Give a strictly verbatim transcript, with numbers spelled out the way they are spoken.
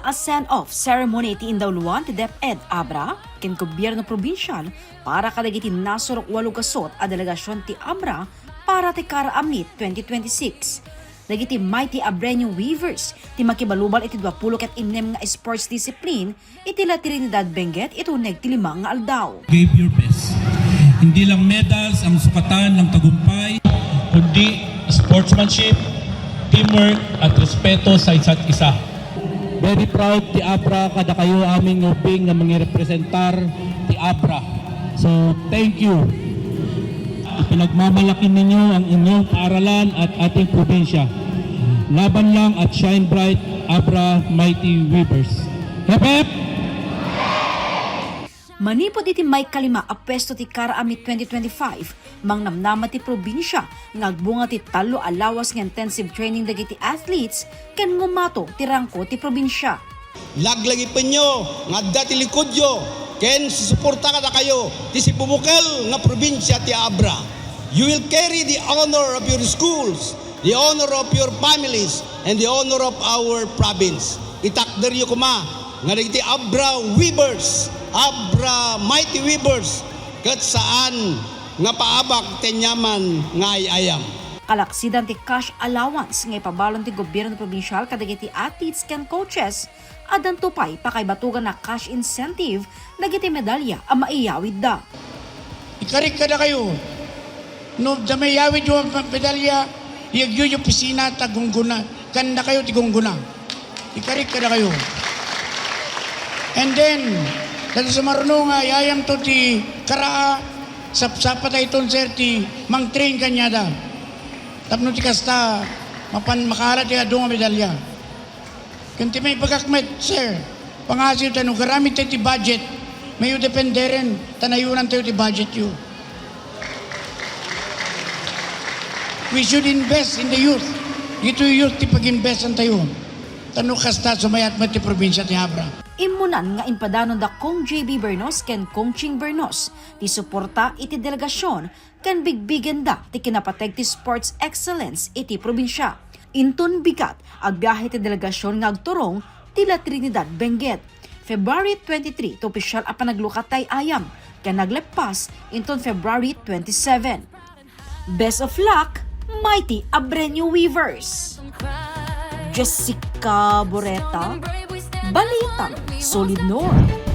A send-off ceremony ti indawluan ti DepEd Abra ken Gobyerno Probinsial para kadagiti nasurok walo gasut a delegasyon ti Abra para ti Kara Amit twenty twenty-six. Dagiti Mighty Abreño Weavers ti makibalubal iti duapulo ket innem nga sports discipline iti La Trinidad Benguet iti uneg ti lima nga aldaw. Gave your best. Hindi lang medals ang sukatan ng tagumpay, kundi sportsmanship, teamwork, at respeto sa isa't isa. Very proud ti Abra kadakayo amin nga ubbing nga mangirepresentar ti Abra. So, thank you. Ipinagmamalaki ninyo ang inyong paaralan at ating probinsya. Laban lang at shine bright, Abra Mighty Weavers. Hep, hep! Manipud iti maikalima a puesto ti Kara Amit twenty twenty-five, mangnamnama ti probinsia nga agbunga ti tallo a lawas nga intensive training dagiti athletes ken ngumato ti rangko ti probinsia. Laglagipenyo nga adda ti likudyo ken susuporta kadakayo ti sibubukel nga probinsia ti Abra. You will carry the honor of your schools, the honor of your families, and the honor of our province. Itakderyo koma nga dagiti Abra Weavers, Abra Mighty Weavers, ket saan nga paabak ti aniaman nga ay-ayam. Kalaksidan ti cash allowance nga ipabalon ti gobyerno probinsial kadagiti athletes ken coaches, addanto pay pakaibatugan a cash incentive dagiti medalya a maiyawidda. Ikarik kadakayo, no adda maiyawidyo a medalya, iyegyo iti opisina ta gunggona, kannakayo ti gunggona. Ikarik kadakayo. And then, dagiti sumaruno nga iyayamto ti karaa, sapsapatayton, sir, ti mangtrain kaniada. Tapno ti kasta, mapan makaala ti adu nga medalya. Ken ti maibagak met, sir, pangasiw ta no garamidtayo ti budget, mayo dependeren, ta nayonantayo ti budgetyo. We should invest in the youth. Iti youth ti pag-investantayo. Ta no kasta, sumayat met ti probinsia ti Abra. Immunan nga impadanon da Cong J B Bernos ken Cong Ching Bernos ti suporta iti delegasyon ken bigbigenda ti kinapateg ti sports excellence iti probinsia. Inton bigat, agbiahe ti delegasyon nga agturong ti La Trinidad Benguet, February twenty-three ti opisyal a panaglukat ti ay-ayam ken nagleppas inton February twenty-seven. Best of luck, Mighty Abreño Weavers! Jessica Boreta, Balitang Solid North.